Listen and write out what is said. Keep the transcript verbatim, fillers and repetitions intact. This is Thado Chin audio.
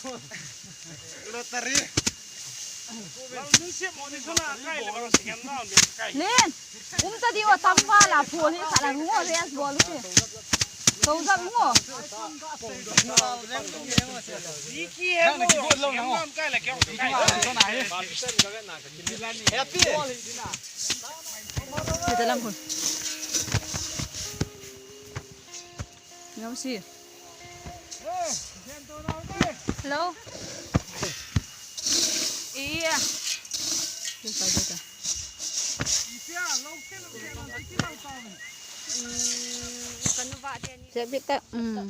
Lottery. Len, um ta di o tam vala phul hi khat a ngo rest bol u se. To jap ngo. Happy. Kita lam phun. Ngam si. Hello. Iya. Deka, deka. Mm, kanu ba dia ni. Sebit tak. Mm.